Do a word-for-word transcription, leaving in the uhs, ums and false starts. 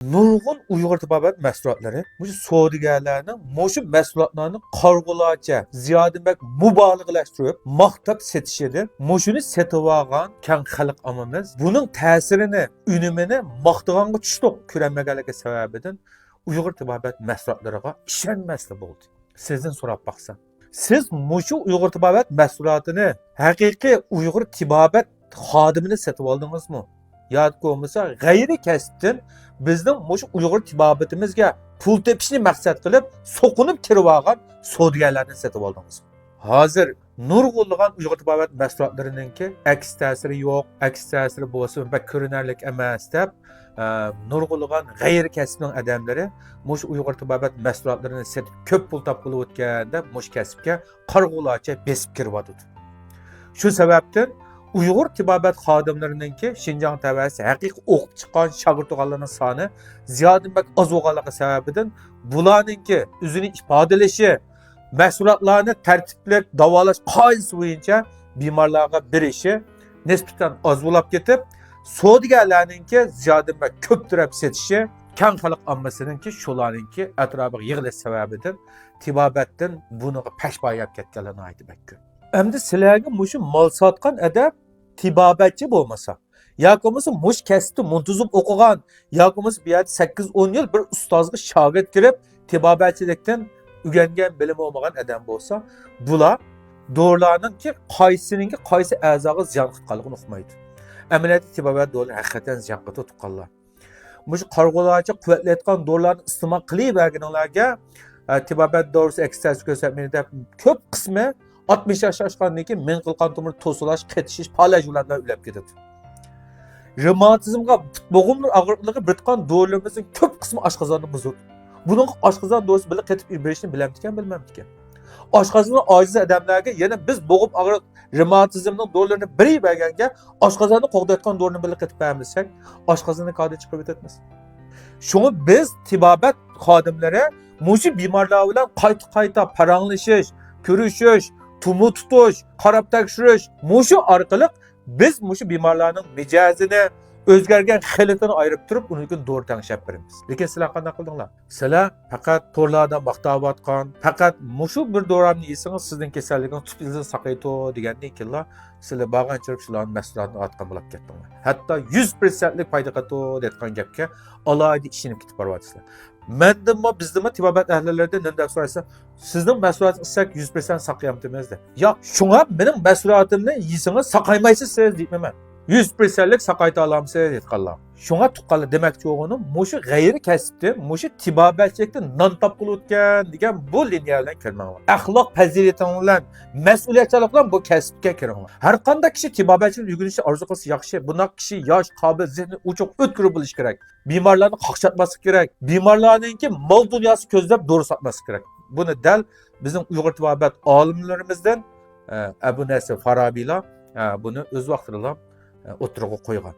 نۇرغۇن ئۇيغۇر تېبابەت مەھسۇلاتلىرى مۇشۇ سودىگەرلەرنىڭ مۇشۇ مەھسۇلاتلارنى قارىغۇلارچە زىيادە بەك مۇبالىغىلەشتۈرۈپ، ماختاپ سېتىشىدىن، مۇشۇنى سېتىۋالغان كەڭ خەلق ئاممىمىز بۇنىڭ تەسىرىنى، ئۈنۈمىنى ماختىغانغا چۈشتۇق، كۆرەلمىگەنلىكى سەۋەبىدىن ئۇيغۇر تېبابەت مەھسۇلاتلىرىغا ئىشەنمەسلىك بولدى. سىزدىن سوراپ باقسام، سىز مۇشۇ ئۇيغۇر تېبابەت مەھسۇلاتىنى ھەقىقىي ئۇيغۇر تېبابەت خادىمىنى سېتىۋالدىڭىزمۇ؟ ياكى بولمىسا غەيرىي كەسىپتىن بىزنىڭ مۇشۇ ئۇيغۇر تېبابىتىمىزگە پۇل تېپىشنى مەقسەت قىلىپ سوقۇنۇپ كىرىۋالغان سودىگەرلەرنى سېتىۋالدىڭىزمۇ؟ ھازىر نۇرغۇنلىغان ئۇيغۇر تېبابەت مەھسۇلاتلىرىنىڭكى ئەكس تەسىرى يوق، ئەكس تەسىرى بولسا بەك كۆرۈنەرلىك ئەمەس دەپ، ئە، نۇرغۇنلىغان غەيرىي كەسىپنىڭ ئادەملىرى مۇشۇ ئۇيغۇر تېبابەت مەھسۇلاتلىرىنى سېتىپ كۆپ پۇل تاپقىلىۋاتىكەن دەپ مۇشۇ كەسىپكە قارىغۇلارچە بېسىپ كىرىۋاتىدۇ. شۇ سەۋەبتىن ئۇيغۇر تېبابەت خادىملىرىنىڭكى شىنجاڭ تەۋەسى ھەقىقىي ئوقۇپ چىققان شاگىرت تۇغقانلىرىنىڭ سانى زىيادە بەك ئاز بولغانلىقى سەۋەبىدىن بۇلارنىڭكى ئۆزىنى ئىپادىلىشى، مەھسۇلاتلارنى تەرتىپلىك داۋالاش قائىدىسى بويىچە بىمارلارغا بېرىشى نىسبەتەن ئاز بولاپ كېتىپ، سودىگەرلەرنىڭكى زىيادە بەك كۆپ تەرەپ سېتىشى، كەڭ خەلق ئاممىسىنىڭكى شۇلارنىڭكى ئەتراپىغا يىغىلىش سەۋەبىدىن تېبابەتتىن بۇنىڭغا پەشپايە يەپ كەتكەنلەر ناھايىتى بەك كۆپ. ئەمدى سىلەرگە مۇشۇ مال ساتقان ئادەم تېبابەتچى بولمىسا، ياكى بولمىسا مۇشۇ كەسىپتە مۇنتىزىم ئوقۇغان، ياكى بولمىسا بۇ يەردە سەككىز ئون يىل بىر ئۇستازغا شاگىرت كىرىپ، تېبابەتچىلىكتىن ئۆگەنگەن بىلىمى بولمىغان ئادەم بولسا، بۇلار دورىلارنىڭكى قايسىنىڭكى قايسى ئەزاغا زىيان قىلىدىغانلىقىنى ئۇقمايدۇ. ئەمەلىيەتتە تېبابەت دورىلىرى ھەقىقەتەن زىيان قىلىدۇ، تۇغقانلار. مۇشۇ قارىغۇلارچە قۇۋۋەتلەيدىغان دورىلارنى ئىستېمال قىلىۋەرگىنىڭلارگە، ئە، تېبابەت دورىسى ئەكس تەسىر كۆرسەتمەيدۇ دەپ كۆپ قىسمى ئاتمىش ياش ئاشقاندىن كېيىن مېڭە قىلىقان تومۇر توسۇلۇش، قېتىشىش، پالەچ بىلەن ئۆلۈپ كېتىدۇ. رېماتىزمغا، پۇت بوغۇملار ئاغرىقلىرىغا بېرىدىغان دورىلىرىمىزنىڭ كۆپ قىسمى ئاشقازاننى بۇزىدۇ. بۇنىڭغا ئاشقازان دورىسى بىللە قېتىپ بېرىشنى بىلەمدىكەن، بىلمەمدىكەن. ئاشقازىنى ئاجىز ئادەملەرگە يەنە بىز بوغۇم ئاغرىق رېماتىزمنىڭ دورىلىرىنى بېرىۋەرگەنگە ئاشقازاننى قوغدايدىغان دورىنى بىللە قېتىپ بەرمىسەك، ئاشقازىنى كادىر چىقىرىۋېتەتمىز. شۇڭا بىز تېبابەت خادىملىرى مۇشۇ بىمارلار بىلەن قايتا-قايتا پاراڭلىشىش، كۆرۈشۈش، تومۇر تۇتۇش، قاراپ تەكشۈرۈش، مۇشۇ ئارقىلىق بىز مۇشۇ بىمارلارنىڭ مىجەزىنى، ئۆزگەرگەن خىلىتىنى ئايرىپ تۇرۇپ، ئۇنىڭدىن دورا تەڭشەپ بېرىمىز. لېكىن سىلەر قانداق قىلدىڭلار؟ سىلەر پەقەت تورلاردا ماختاۋاتقان، پەقەت مۇشۇ بىر دورامنى يېسىڭىز، سىزنىڭ كېسەللىكىڭىز تۈپ ئىزىدىن ساقىيىدۇ دېگەندىن كېيىنلا، سىلەر بارغانچىلىك شۇلارنىڭ مەھسۇلاتىنى ئارتقان بولۇپ كەتتىڭلار. ھەتتا يۈز پىرسەنتلىك پايدا قىلىدۇ دەيدىغان گەپكە ئالاھىدە ئىشىنىپ كېتىپ بارىۋاتىسىلەر. مەندىنمۇ، بىزدىنمۇ تېبابەت ئەھلىلىرىدىن نېمە دەپ سورايسىلەر؟ سىزنىڭ مەھسۇلاتىڭىزنى ئىچسەك يۈز پىرسەنت ساقىيامتىمىز دەپ. ياق، شۇڭا مېنىڭ مەھسۇلاتىمنى يېسىڭىز ساقايمايسىز سىز دەيمەن مەن. يۈز پىرسەنتلىك ساقايتالامسىز دەيدىغانلار. شۇڭا تۇغقانلار، دېمەكچى بولغىنىم، مۇشۇ غەيرىي كەسىپتىن، مۇشۇ تېبابەتچىلىكتىن نان تاپقىلى ئۆتكەن دېگەن بۇ لىنىيە بىلەن كىرمەڭلار. ئەخلاق پەزىلىتىڭ بىلەن، مەسئۇلىيەتچانلىق بىلەن بۇ كەسىپكە كىرىڭلار. ھەر قانداق كىشى تېبابەتچىلىكنى ئۆگىنىشنى ئارزۇ قىلسا ياخشى. بۇنداق كىشى ياش، قابىل، زېھنى ئوچۇق، ئۆتكۈر بولۇشى كېرەك. بىمارلارنى قاقشاتماسلىق كېرەك. بىمارلارنىڭكى مال دۇنياسى كۆزلەپ دورا ساتماسلىق كېرەك. بۇنى دەل بىزنىڭ ئۇيغۇر تېبابەت ئالىملىرىمىزدىن، ئە، ئەبۇ نەسىر فارابىلا، ئە، بۇنى ئۆز ۋاقتىدىلا، ئە، ئوتتۇرىغا قويغان.